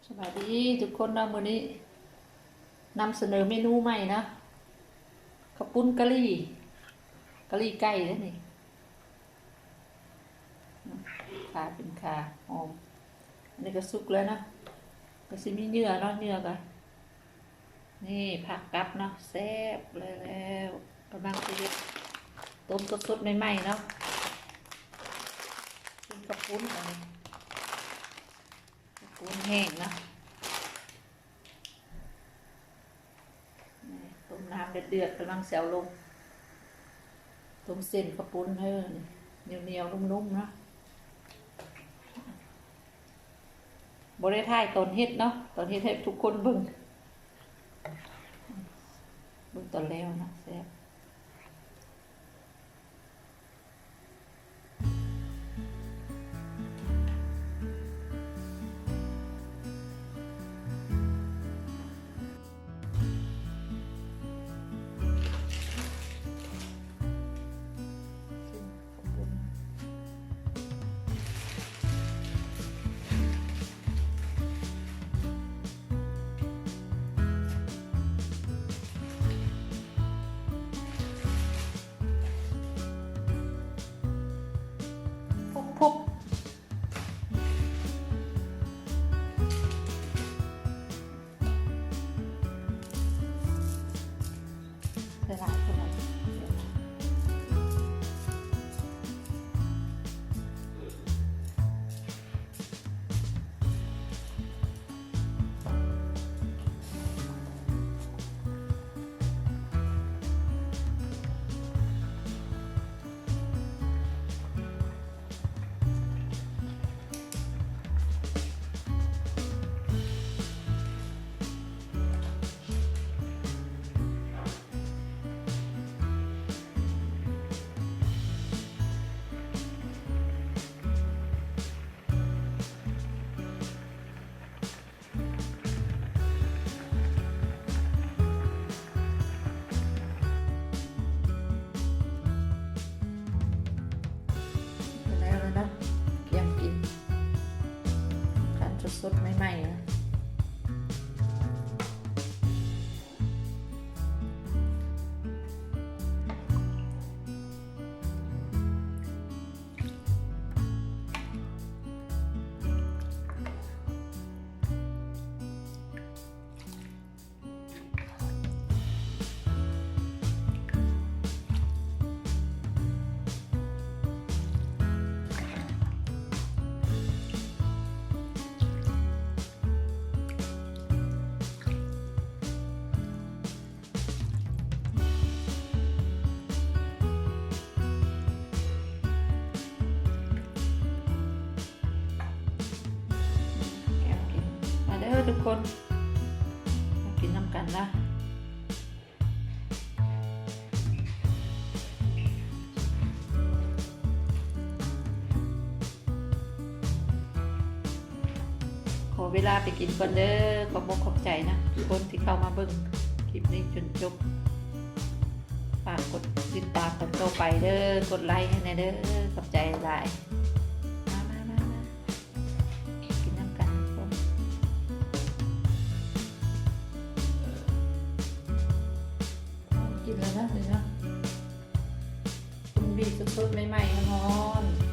ສະບາຍດີທຸກຄົນເນາະ, ມື້ນີ້ນຳສະເໜີເມນູໃໝ່ເນາະ, ເຂົ້າປຸ້ນກະຫຼີ່ ກະຫຼີ່ໄກ່ເດ້ນີ້. ຂາເປັນຂາຫອມ. ອັນນີ້ກໍສຸກແລ້ວເນາະ, ກໍຊິມີເຫຍື່ອເນາະ, ເຫຍື່ອກໍ ນີ້ຜັກກັບເນາະ, ແຊບເລີຍ. ແລ້ວກຳລັງຊິເຮັດ ຕົ້ມສົດໆໃໝ່ໆເນາະ, ເປັນເຂົ້າປຸ້ນອັນນີ້ ເຂົ້າປຸ້ນແຫ້ງເນາະ. ນີ້ ຕົ້ມນ້ຳເດືອດໆ ກຳລັງຊິເອົາລົງ ຕົ້ມເສັ້ນເຂົ້າປຸ້ນເດີ, ນີ້ ໜຽວໆ ນຸ້ມໆເນາະ. ບໍ່ໄດ້ຖ່າຍຕອນເຮັດເນາະ, ຕອນເຮັດໃຫ້ທຸກຄົນເບິ່ງ ເບິ່ງຕອນແລ້ວເນາະ, ແຊບ. ແລ້ວນະ ກຽມກິນ ຄັ້ນສົດໆໃໝ່ໆນະ. ມາເດີທຸກຄົນ ມາກິນນຳກັນນະ. ຂໍເວລາໄປກິນກ່ອນເດີ. ຂອບອົກຂອບໃຈນະທຸກຄົນທີ່ເຂົ້າມາເບິ່ງຄລິບນີ້ຈົນຈົບ. ຝາກກົດຕິດຕາມກັນຕໍ່ໄປເດີ, ກົດໄລໃຫ້ແດ່ເດີ. ຂອບໃຈຫຼາຍ. ມາ ມາ ມາ ມາ ກິນນຳກັນທຸກຄົນ. ກິນແລ້ວນະ ນີ້ນະ. ກຸນບີສົດໆໃໝ່ໆ ຮ້ອນໆ.